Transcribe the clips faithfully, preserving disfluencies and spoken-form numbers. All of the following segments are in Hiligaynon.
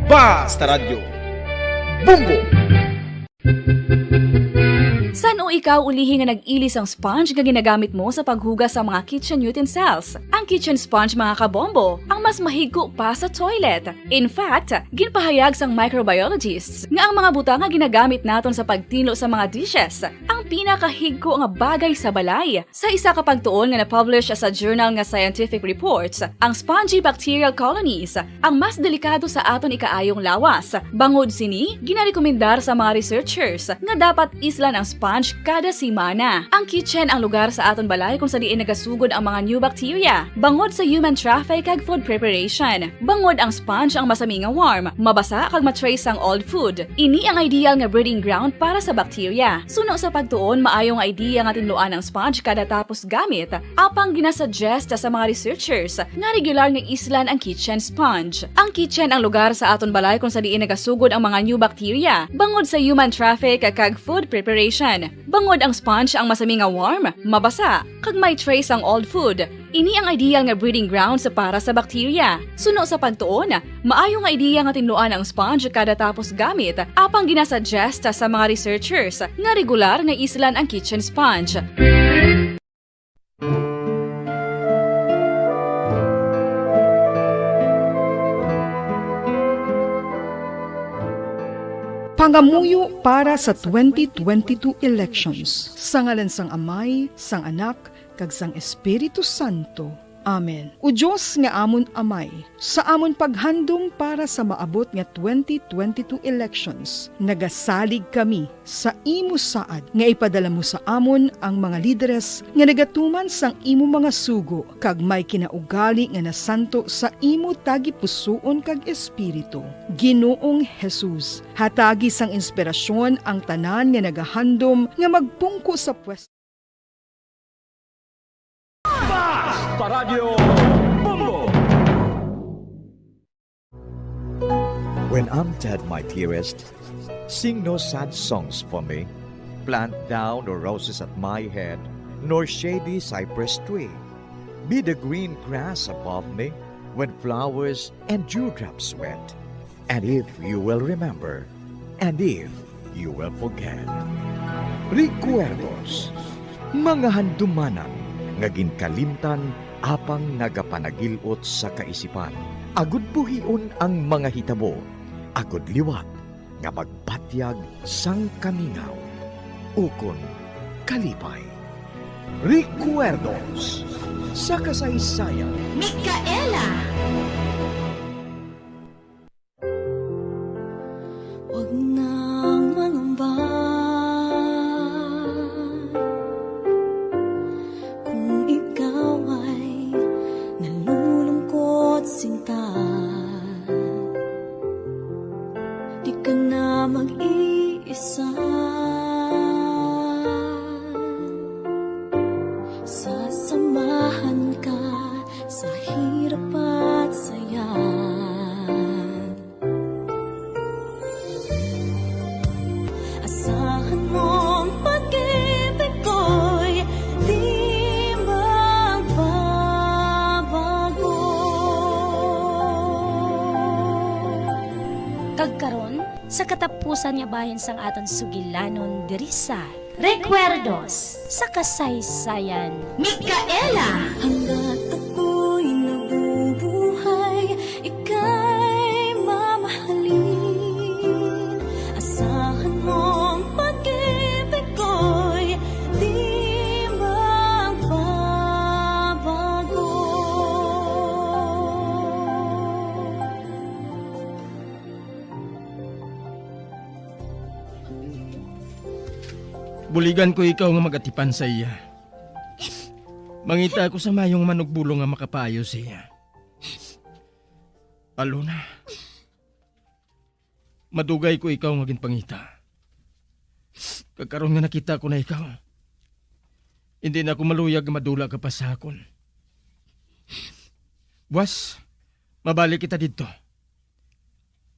Basta Radyo Bombo! San-o ikaw ulihi nga nag-ili sang sponge nga ginagamit mo sa paghugas sa mga kitchen utensils? Ang kitchen sponge, mga kabombo, ang mas mahigko pa sa toilet. In fact, ginpahayag sang microbiologists nga ang mga butang nga ginagamit naton sa pagtinlo sa mga dishes ang pinakahigko nga bagay sa balay. Sa isa ka pagtuon nga na-publish sa journal nga Scientific Reports, ang spongy bacterial colonies ang mas delikado sa aton ikaayong lawas. Bangod sini, ginarekomendar sa mga researchers nga dapat islan ang sponge kada semana. Ang kitchen ang lugar sa aton balay kung sa diin nagasugod ang mga new bacteria, bangod sa human traffic kag food preparation. Bangod ang sponge ang masami nga warm, mabasa kag ma-trace sang old food. Ini ang ideal nga breeding ground para sa bacteria. Suno sa pagtuon, maayo nga idea nga tinluan ang sponge kada tapos gamit. Apang ginasuggest sa mga researchers nga regular nga islan ang kitchen sponge. Ang kitchen ang lugar sa aton balay kung sa diin nagasugod ang mga new bacteria, bangod sa human traffic kag food preparation. Bangod ang sponge ang masami nga warm, mabasa, kag may trace ang old food. Ini ang ideal nga breeding grounds para sa bacteria. Suno sa pagtuon, maayo nga ideya nga tinluan ang sponge kada tapos gamit, apang ginasuggest sa mga researchers nga regular nga islan ang kitchen sponge. Pangamuyo para sa twenty twenty-two elections. Sa ngalan sang Amay, sang Anak, kag sang Espiritu Santo. Amen. O Dios nga amon Amay, sa amon paghandom para sa maabot nga twenty twenty-two elections, nagasalig kami sa imo saad nga ipadala mo sa amon ang mga lideres nga nagatuman sang imo mga sugo kag may kinaugali nga nasanto sa imo tagipusoon kag espiritu. Ginoong Jesus, hatagi sang inspirasyon ang tanan nga nagahandom nga magpungko sa pwesto. Basta Radyo Bombo! When I'm dead, my dearest, sing no sad songs for me. Plant thou no roses at my head, nor shady cypress tree. Be the green grass above me when flowers and dewdrops wet. And if you will remember, and if you will forget. Recuerdos, mga handumanan nga ginkalimtan apang nagapanagil-ot sa kaisipan. Agud buhion ang mga hitabo, agud liwat nga magbatyag sang kamingaw ukon kalipay. Recuerdos sa kasaysayan. Micaela. Huwag nang mangamba kung ikaw ay nalulungkot, sinta. Di ka na mag-iisa. Sasamahan ka sa hirap at saya. Asahan mong pag-ibig ko'y di magbabago. Kag karon, sa katapusan nga bahin sang aton sugilanon diri sa Recuerdos sa Kasaysayan. Micaela. Hanggat ako'y nabubuhay, ika'y mamahalin. Asahan mong pag-ibig ko'y di magbabago. Buligan ko ikaw nga mag-atipan sa iya. Mangita ako sa maayong manugbulong nga makapaayo sa iya. Alona, madugay ko ikaw nga ginpangita. Kag karon nga nakita ko na ikaw, hindi na ako maluyag nga madula ka pa sa akon. Buwas, mabalik kita didto.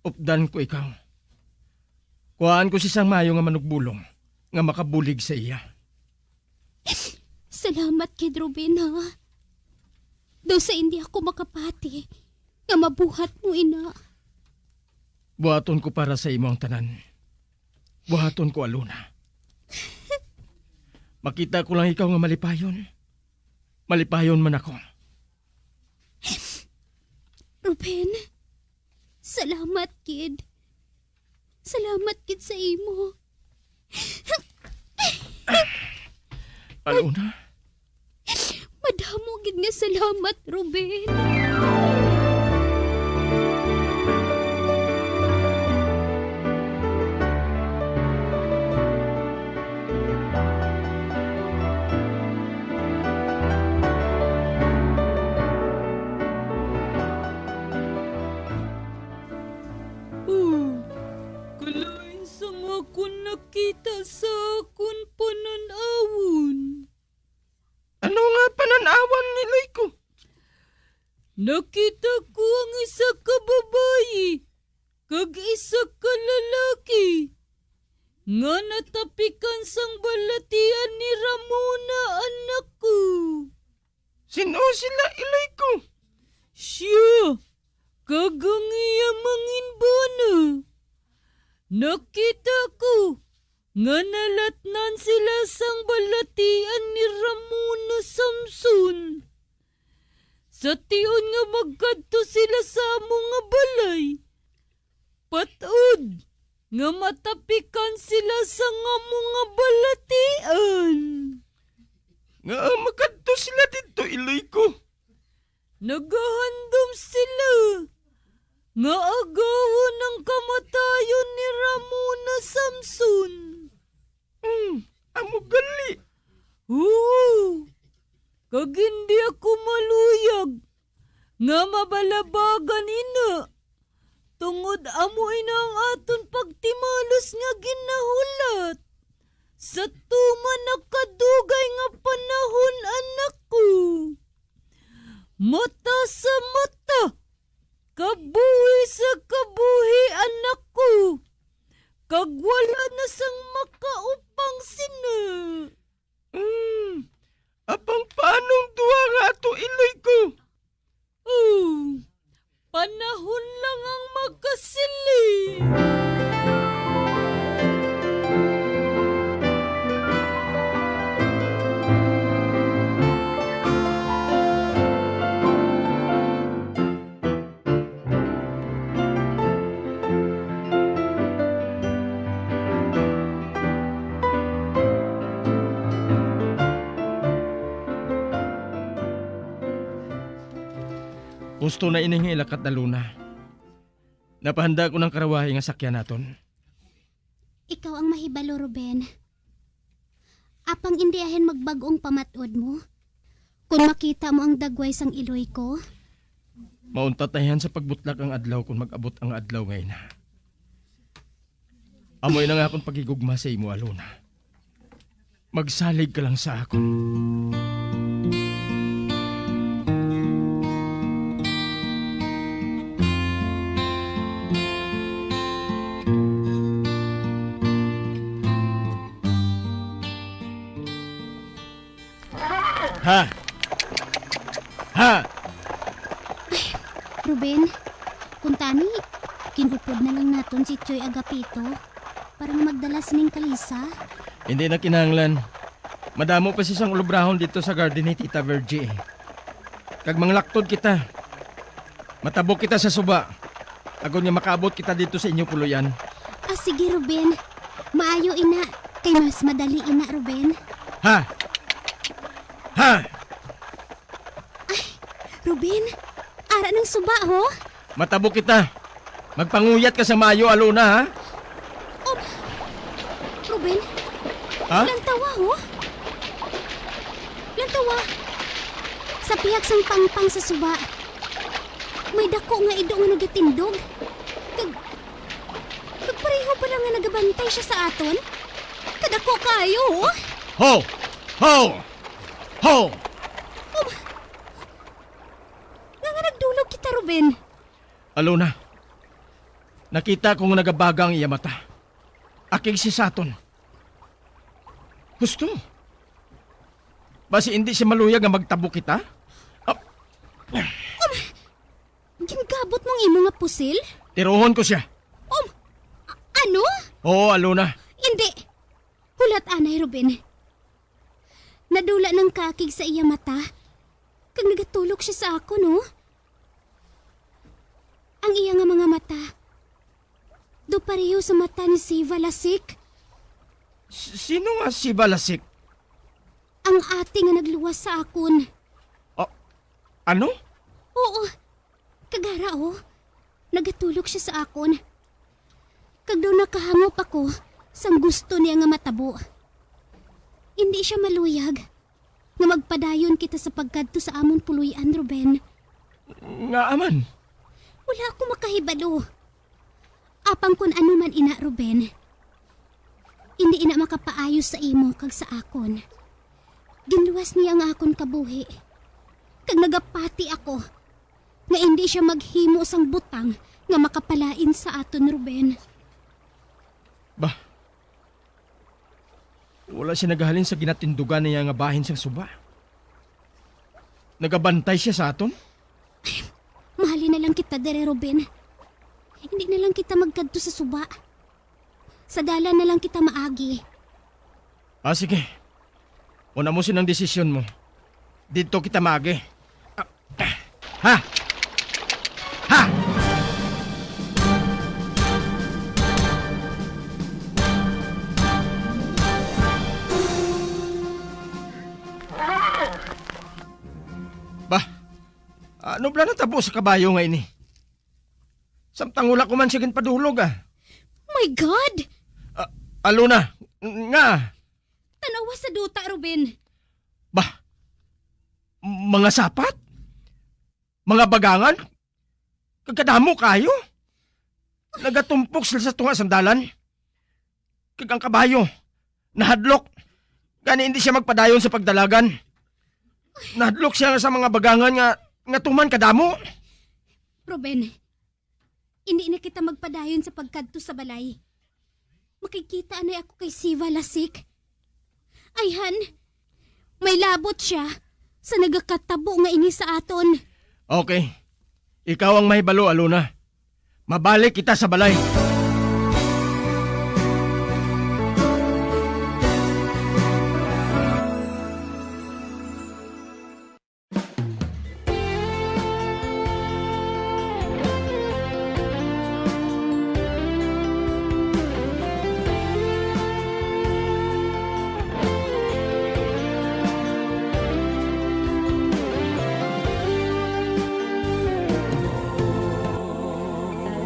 Updan ko ikaw. Kuhaan ko si sang maayo nga manugbulong nga makabulig sa iya. Salamat, Kid Ruben, ha? Daw sa hindi ako makapati nga mabuhat mo ina. Buhaton ko para sa imo ang tanan. Buhaton ko, Alona. Makita ko lang ikaw nga malipayon. Malipayon man ako. Ruben, salamat, kid. Salamat, kid, sa imo. Alona? Madamo gid nga salamat, Ruben. Oh, kalain sang akon nakita sa akon panan-awon. Ano nga panan-awon, iloy ko? Nakita ko ang isa ka babayi kag isa ka lalaki nga natapikan sang balatian ni Ramona, anak ko. Sino sila, iloy ko? Siya kag ang iya manginbana. Nakita ko nga nalatnan sila sang balatian ni Ramona Samson. Sa tion nga magkadto sila sa amo nga balay, patod nga matapikan sila sang amo nga balatian. Nga makadto sila didto, iloy ko. Nagahandom sila nga agawon ang kamatayon ni Ramona Samson. Hmm, amo gali. Huo, kag hindi ako maluyag nga mabalabagan ina, tungod amo ina ang aton pagtimalos nga ginahulat sa tuman na kadugay nga panahon, anak ko. Mata sa mata, kabuhi sa kabuhi, anak ko, kag wala na sang makaupang sina. Hmm, apang paanong duha nga ato, iloy ko? Oh, panahon lang ang magasiling. Husto na ining ilakat, Alona. Napahanda ko ng karawahi nga sakyan naton. Ikaw ang mahibalo, Ruben. Apang indiahin magbag-ong pamat-od mo, kon makita mo ang dagway sang iloy ko. Mauntat na yan sa pagbutlak ang adlaw kon mag-abot ang adlaw nga ina. Amo ina nga akon paghigugma sa imo, Alona. Magsalig ka lang sa akon. Ha? Ha? Ruben, kuntani, kinupod na lang naton si Tioy Agapito para nga magdala sining kalisa. Hindi na kinahanglan. Madamo pa sisang ulubrahon dito sa garden ni Tita Virgie. Kag manglaktod kita. Matabok kita sa suba. Agod nga makaabot kita dito sa inyo puloy-an. Ah, sige, Ruben. Maayo ina. Kay mas madali ina, Ruben. Ha? Ha? Ruben, ara nang suba, ho? Matabok kita. Magpanguyat ka sa maayo, Alona, ha? Um, Ruben, Ha? Lantawa, ho? Lantawa. Sa pihak sang pangpang sa suba, may dako nga ido nga nagatindog. Kag, kag pareho pala nga nagabantay siya sa aton. Kadako kayo, ho? Ho! Ho! Ho! Um, nga nga nagdulog kita, Ruben? Alona, nakita ko nga nagabaga ang iya mata. Akig si Saton. Husto. Basi hindi siya maluyag nga magtabok kita? Ah, Gingabot mong imo nga pusil? Tirohon ko siya. Ano? Oo, Alona. Hindi. Hulat anay, Ruben. Nadula ang kakig sa iya mata, kag nagatulok siya sa akon, oh. Ang iya nga mga mata, daw pareho sa mata ni Siva Lasik. S-, sino nga Siva Lasik? Ang ate nga nagluwas sa akon. Ah, ano? Oo. Kag ara, oh. Nagatulok siya sa akon. Kag daw nakahangop ako sang gusto niya nga matabo. Hindi siya maluyag nga magpadayon kita sa pagkadto sa amon puloy-an, Ruben. Ngaa man? Wala ako makahibalo. Apang kun ano man ina, Ruben, hindi ina makapaayo sa imo kag sa akon. Ginluwas niya ang akon kabuhi. Kag nagapati ako nga indi siya maghimo sang butang nga makapalain sa aton, Ruben. Bah, wala siya nagahalin sa ginatindugan niya nga bahin sang suba. Nagabantay siya sa aton? Mahalin na lang kita diri, Ruben. Hindi na lang kita magkadto sa suba. Sa dalan na lang kita maagi. Ah, sige. Una mo sinang desisyon mo. Dito kita maagi. Ah, ha? Ha? Bah, ano bala natabo sa kabayo nga ini? Samtang wala ko man siya ginpadulog, ah. My God! Ah, Alona, nga? Tanawa sa duta, Ruben. Bah, mga sapat? Mga bagangan? Kagkadamo kayo? Nagatumpok sila sa tunga sang dalan. Kag ang kabayo, nahadlok. Gani hindi siya magpadayon sa pagdalagan. Nahadlok siya sa mga bagangan nga, nga tuman kadamo. Ruben, hindi na kita magpadayon sa pagkadto sa balay. Makikita anay ako kay Siva Lasik. Ayhan, may labot siya sa nagakatabo nga ini sa aton. Okay. Ikaw ang mahibalo, Alona. Mabalik kita sa balay.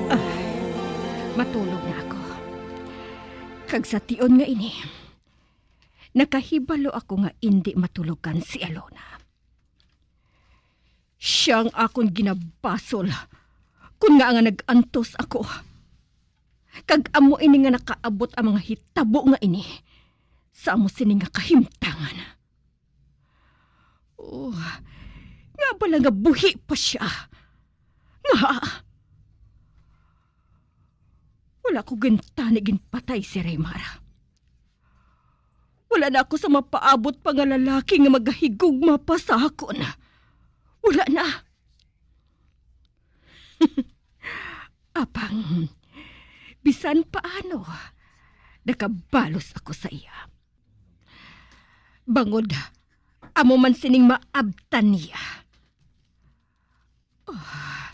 Ay, matulog na ako. Kag sa tion nga ini, nakahibalo ako nga indi matulogan si Alona. Siya ang akon ginabasol kon ngaa nga nag-antos ako. Kag amo ini nga nakaabot ang mga hitabo nga ini sa amo sini nga kahimtangan. Oh, nga bala nga buhi pa siya? Nga wala ko gintani ginpatay si Raymar. Wala na ako sa mapaabot pa nga lalaki nga magahigugma pa sa akon. Wala na. Apang, bisan paano, nakabalos ako sa iya. Bangod, amo man sining maabtan niya. Ah,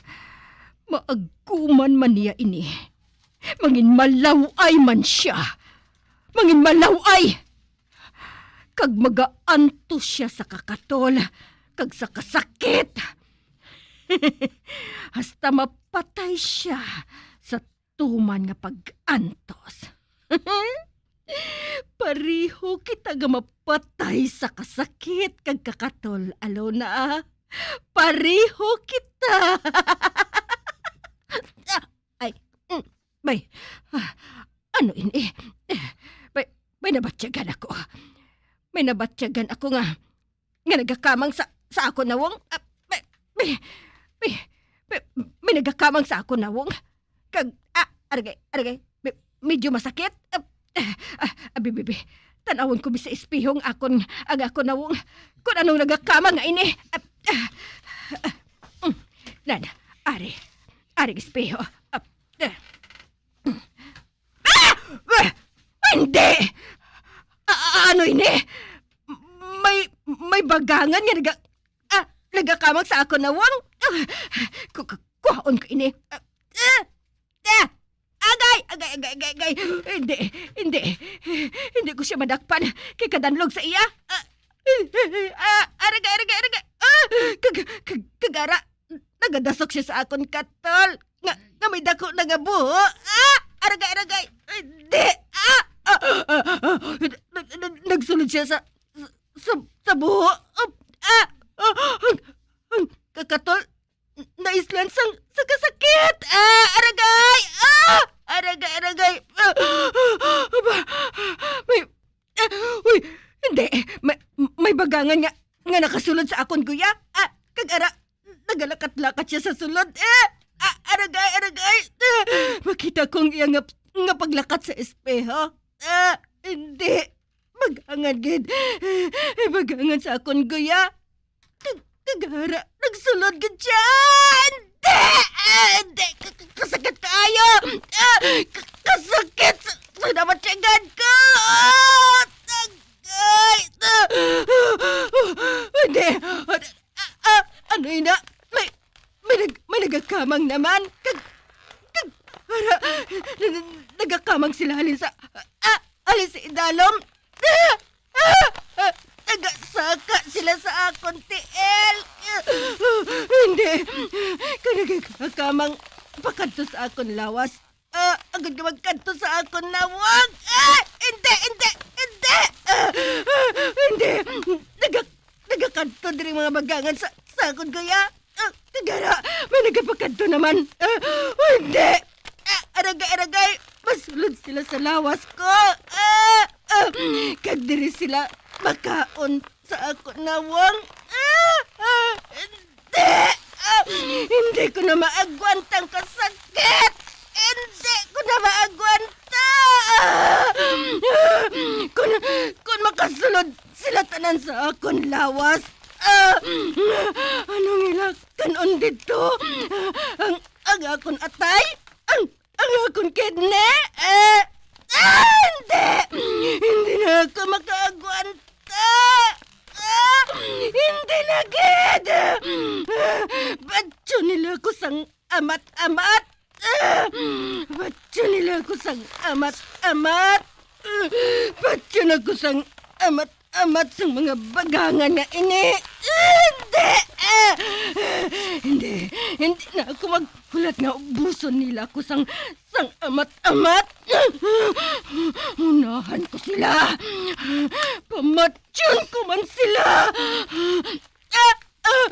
maaguman man niya ini. Manginmalaw-ay man sia. Manginmalaw-ay! Kag magaantos sia sa kakatol kag sa kasakit. Hasta mapatay sia sa tuman nga pag-antos. Pareho kita nga mapatay sa kasakit kag kakatol, Alona. Pareho kita. Ah, ay, mm, may, ah, ano ini? Eh, may, may nabatyagan ako. May nabatyagan ako nga nga nagakamang sa, sa akon nawong. Ah, may, may, may, may, may nagakamang sa akon nawong. Kag, ah, aragay, aragay, me-, medyo masakit. Ah, ah, ah, abi, bi, bi. Tan-awon ko bi sa espeho ang akon, ang akon nawong. Kung anong nagakamang nga ini. Ah, ah, ah, mm. Nan, ari, ari ang espeho. Ah, ah. Ini, may, may bagangan nga naga-, ah, nagakamang sa akon nawong. Ah, ku-, ku-, kuhaon ko ini. Ah, ah, ah, agay, agay, agay, agay, agay. Hindi, hindi. Hindi ko siya madakpan. Kay kadanlog sa iya. Ah, ah, aragay, aragay, aragay. Ah, kag-, kag-, kagara. Nagadasok siya sa akon katol nga, nga may dako na nga buho. Ah! Aragay, aragay! Hindi! Ah! Ah! Ah! Ah! Ah! Nag-, nag-, nagsulod siya sa, sa, sa, sa buho. Ah! Ah! Ah! Ang, ang kakatol naislan sang, sa kasakit! Ah! Aragay! Ah! Aragay, aragay! Ah! Ah! Ah! Aba! May, ah! Uy! Hindi! May, may bagangan nga, nga nakasulod sa akon guya! Ah! Kag ara, nagalakat-lakat siya sa sulod. Ah! Ah, aragay, aragay! Ah, makita ko ang iya nga, nga paglakat sa espeho. Ah, hindi. Bagangan gid. Bagangan sa akon guya. Kag, kag ara, nagsulod gid siya. Hindi! Ah, hindi! Ka-, ka-, kasakit kaayo! Ah, ka-, kasakit sa, sa namatyagan ko! Ah, tagay! Ah, hindi! Ah, ah, ano ina? May, may nag-, may nagakamang naman. Kag, kag, ara, nagakamang sila halin sa, ah, halin sa idalom. Ah, ah, ah, nagasaka sila sa akon tiil. Hindi. Kag nagakamang pakadto sa akon lawas. Ah, agud nga magkadto sa akon nawong. Ah, hindi, hindi, hindi. Ah, ah, hindi. Naga-, nagakadto diri mga bagangan sa, sa akon guya. Ah, kag ara, may nagapakadto naman. Ah, oh, hindi. Ah, aragay, aragay. Masulod sila sa lawas ko. Ah, ah, kag diri sila makaon sa akon nawong. Ah, ah, hindi! Ah, hindi ko na maagwanta ang kasakit! Hindi ko na maagwanta! Ah, kun, kun makasulod sila tanan sa akon lawas, ah, anong ila kan-on didto? Ang, ang akon atay? Ang Ang akon kidney! Eh, ah, hindi! Hindi na ako makaagwanta! Ah, hindi na gid! Ah, batyo nila ako sang amat-amat! Ah, batyo nila ako sang amat-amat! Ah, batyo na ako sang amat-amat sang mga bagangan nga ini! Ah, hindi! Ah, hindi! Hindi na ako maghulat nga ubuson nila ako sang sang amat-amat. Unahan ko sila. Pamatyon ko man sila. Ah, ah,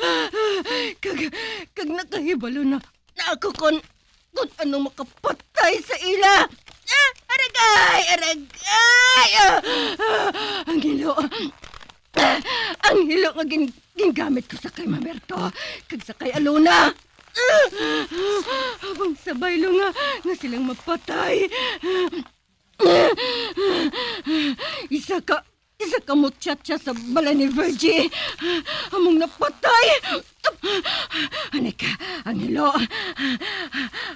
kag, kag nakahibalo na, na ako kon, kon anong makapatay sa ila. Ah, aragay, aragay. Ah, ah, ang hilo. Ang hilo nga gin-, gingamit ko sa kay Mamerto kag sa kay Alona. Habang sa baylo nga, nga silang mapatay. Isa ka, isa ka muchacha sa balay ni Virgie. Among napatay. Anika, ang hilo.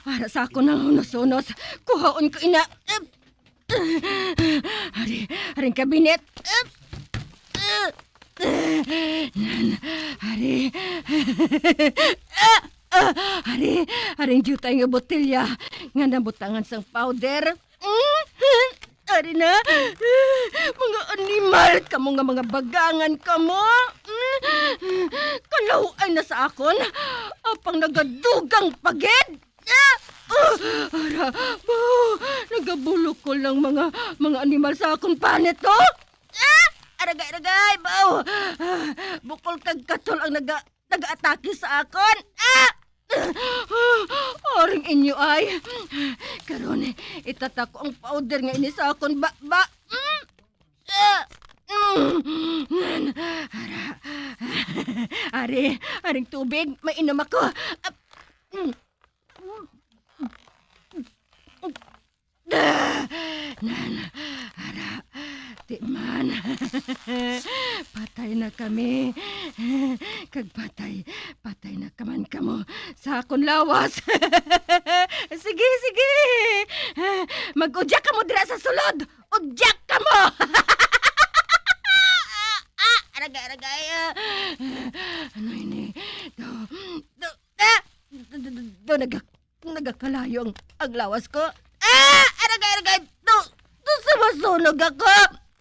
Para sa ako nang hunos-hunos. Kuhaon ko ina. Ari, aring kabinet. Nan, ari. Ah, ah, ari, aring diutay nga botelya nga nabutangan sang powder. Mm, ari na. Mga animal kamo nga mga bagangan kamo. Mm, kalaw-ay na sa akon. Apang nagadugang pa gid. Ah! Ah! Ara! Baw! Nagabulokol ang mga, mga animal sa akon panit, oh! Ah! Aragay, aragay! Baw! Ah, bukol kag katol ang naga-, nag-aatake sa akon! Ah! Ah! Aring inyo ay! Karon, itatak ko ang powder nga ini sa akon ba, ba? Mm! Ah! Mm! Ara! Ari, aring tubig, mainom ako! Ah! Mm! Ah! Nan, ara, di man. Patay na kami. Kag patay, patay na ka man kamo sa akon lawas. Sige, sige. Mag-udyak kamo dira sa sulod. Udyak kamo. Naga-, nagakalayo ang, ang lawas ko. Ah! Aragay, aragay! Do, do sa masunog ako!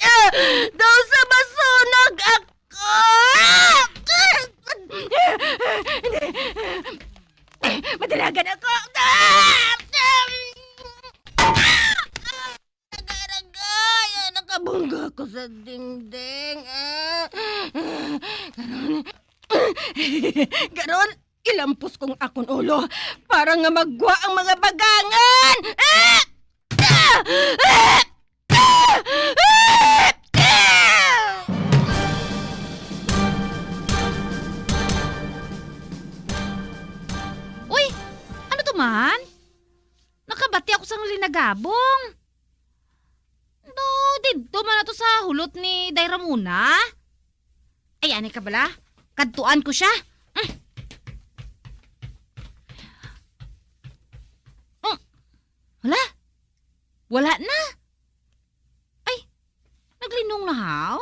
Ah! Do sa masunog ako! Ah! Hindi! Madalagan ako! Ah! Ah! Aragay, aragay! Ah, nakabungga ko sa dingding. Ah! Karon, karon, ilampos kong akon ulo para nga magwa ang mga bagangan! Ah! Ah! Ah! Ah! Ah! Ah! Uy! Ano to man? Nakabati ako sang linagabong. Do, didto man ato sa hulot ni Day Ramona. Ay, anay ka bala? Kadtuan ko siya. Mm. Mm. Hala? Wala na. Ay, naglinong na haw?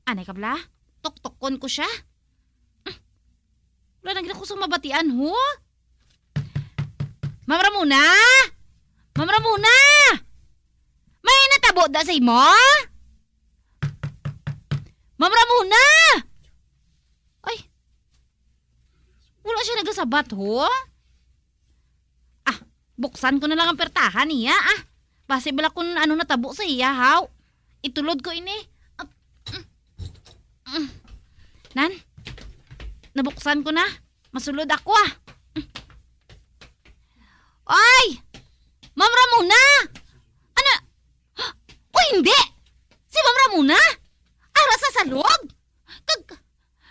Anay ka bala? Tuktokon ko siya. Mm. Wala na gid ako sa mabatian, ho? Ma'am Ramona! Ma'am Ramona! May natabo da sa imo? Ma'am Ramona! Ay, wala siya nagasabat, ho? Ah, buksan ko na lang ang pertahan niya, ah. Basi bala kung ano natabo sa iya, haw. Itulod ko ini. Ah, mm, mm. Nan, nabuksan ko na. Masulod ako, ah. Oy! Ma'am Ramona! Ano? Uy, hindi! Si Ma'am Ramona? Ara sa salog? Kag,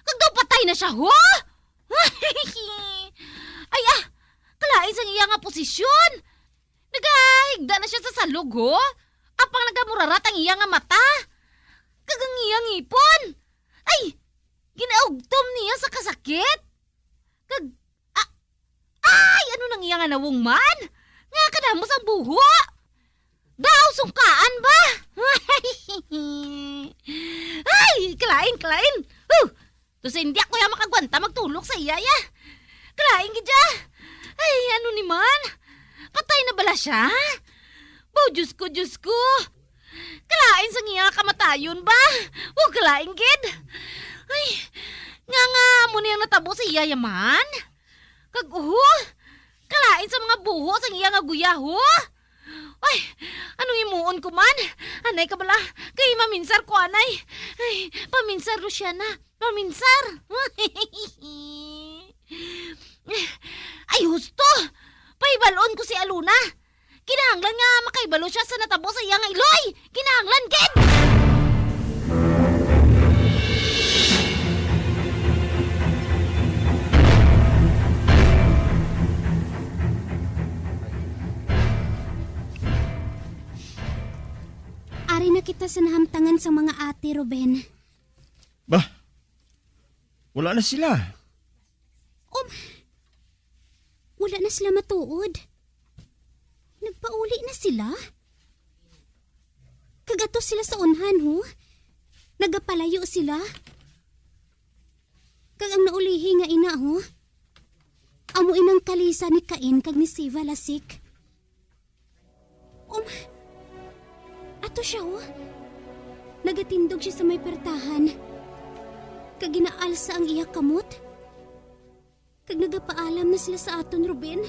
kag daw patay na siya, ho? Ay, ah, kalain sang iya nga posisyon. Nagahigda na siya sa salog, ho? Apang nagamurarat ang iya nga mata. Kag ang iya ngipon. Ay, ginaugtom niya sa kasakit. Kag, ah, ay, ano nang iya nga nawong man? Nga kadamo sang buho? Daw, sungkaan ba? Ay, kalain, kalain. Huh! Tusa hindi ako ya makagwanta magtulok sa iya, ya. Kalain gid ya. Ay, ano ni man? Patay na bala siya? Baw, Diyos ko, Diyos ko. Kalain sang iya kamatayon ba? O kalain gid. Ay, nga nga mo niyang natabo sa iya ya man? Kag uho, kalain sa mga buho sang iya nga guya, ho? Ay, anong himuon ko man? Anay ka bala, kay maminsar ko, anay. Ay, paminsar, Luciana, paminsar. Ay, husto! Pahibalon ko si Aluna. Kinahanglan nga makahibalo siya sa natabo sa iya nga iloy. Kinahanglan gid! Ari na kita sa nahamtangan sang mga ate, Ruben. Bah, wala na sila. Um, wala na sila matuod. Nagpauli na sila? Kag ato sila sa unhan, ho? Nagapalayo sila? Kag ang naulihi nga ina, ho? Amo inang kalisa ni Cain kag ni Siva, lasik. Um, ato siya, oh. Nagatindog siya sa may pertahan. Kag ginaalsa ang iya kamot. Kag nagapaalam na sila sa aton, Ruben.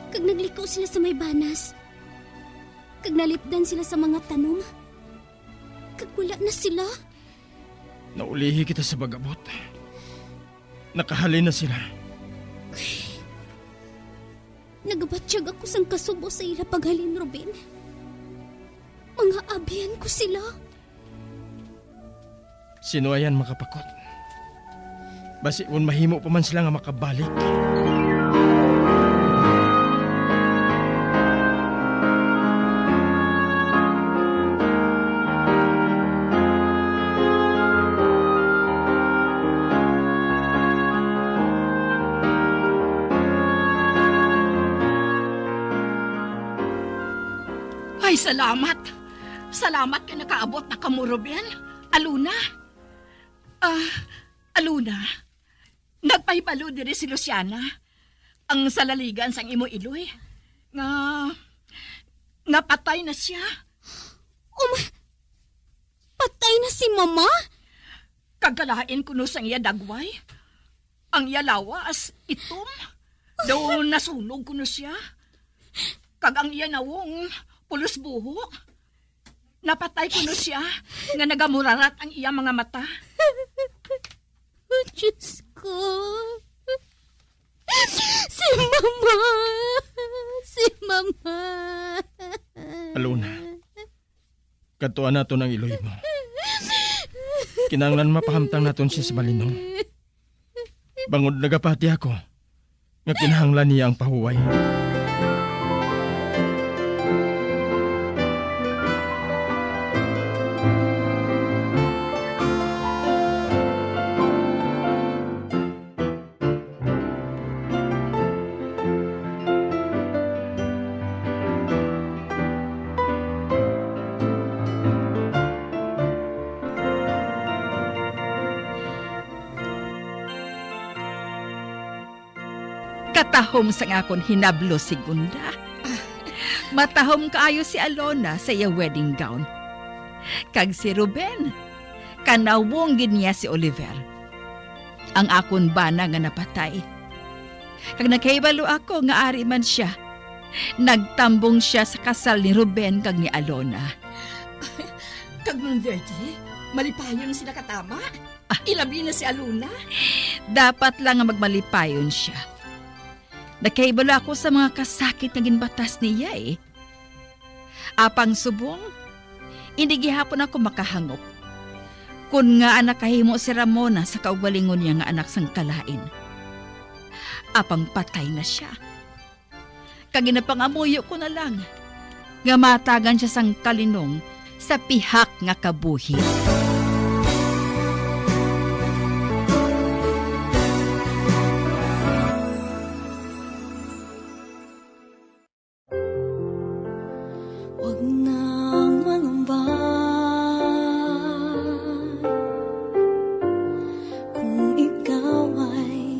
Kag nagliko sila sa may banas. Kag nalipdan sila sa mga tanom. Kag wala na sila. Naulihi kita sa pag-abot. Nakahalin na sila. Nagabatyag ako sang kasubo sa ila paghalin, Ruben. Mga abyan ko sila. Sino ayan makapakot? Basi kon mahimo pa man sila nga makabalik. Ay, salamat. Salamat kay nakaabot na kamo, Ruben. Aluna. Ah, Alona, nagpahibalo diri si Luciana, ang salaligan sang imo iloy, nga, nga patay na sia. Um, patay na si Mama? Kag kalain kuno sang iya dagway, ang iya lawas itom, daw nasunog kuno sia. Kag ang iya nawong pulos buho. Napatay kuno sia, nga nagamurarat ang iya mga mata. Oh, Diyos ko. Si Mama! Si Mama! Alona, kadtuan naton ang iloy mo. Kinahanglan mapahamtang naton siya sa malinong. Bangod nagapati ako nga kinahanglan niya ang pahuway. Katahom sang akon hinablo, Segunda. Matahom kaayo si Alona sa iya wedding gown. Kag si Ruben, kanawong gid niya si Oliver, ang akon bana nga napatay. Kag nakahibalo ako nga ari man sia. Nagtambong sia sa kasal ni Ruben kag ni Alona. Kag Ma'am Verdi, malipayon sila katama. Ah. Ilabi na si Alona. Dapat lang nga magmalipayon sia. Nakahibalo ako sa mga kasakit nga ginbatas niya, eh. Apang subong, indi gihapon ako makahangop kon ngaa nakahimo si Ramona sa kaugalingon niya nga anak sang kalain. Apang patay na sia. Kag ginapangamuyo ko na lang nga matagan sia sang kalinong sa pihak nga kabuhi. Huwag nang mangamba kung ikaw ay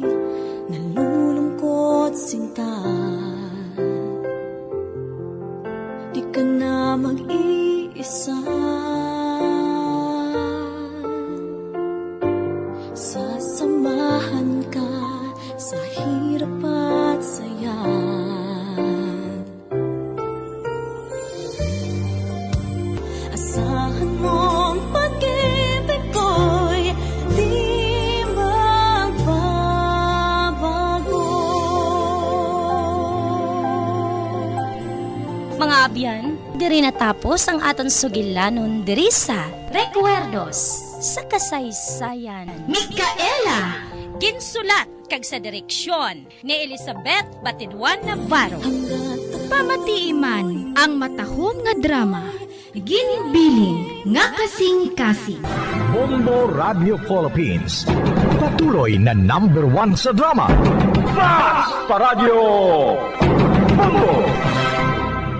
nalulungkot, sinta. Di ka na mag-iisa. Sasamahan ka sa hirap at saya. Asahan mong pag-ibig ko'y di magbabago. Mga abyan, diri natapos ang aton sugilanon diri sa Recuerdos sa Kasaysayan. Micaela, ginsulat kag sa direksyon ni Elizabeth Batidwan Navarro. Pamatii man ang matahom nga drama, ginbiling nga kasing-kasing. Bombo Radio Philippines, patuloy na number one sa drama. Basta Radyo Bombo!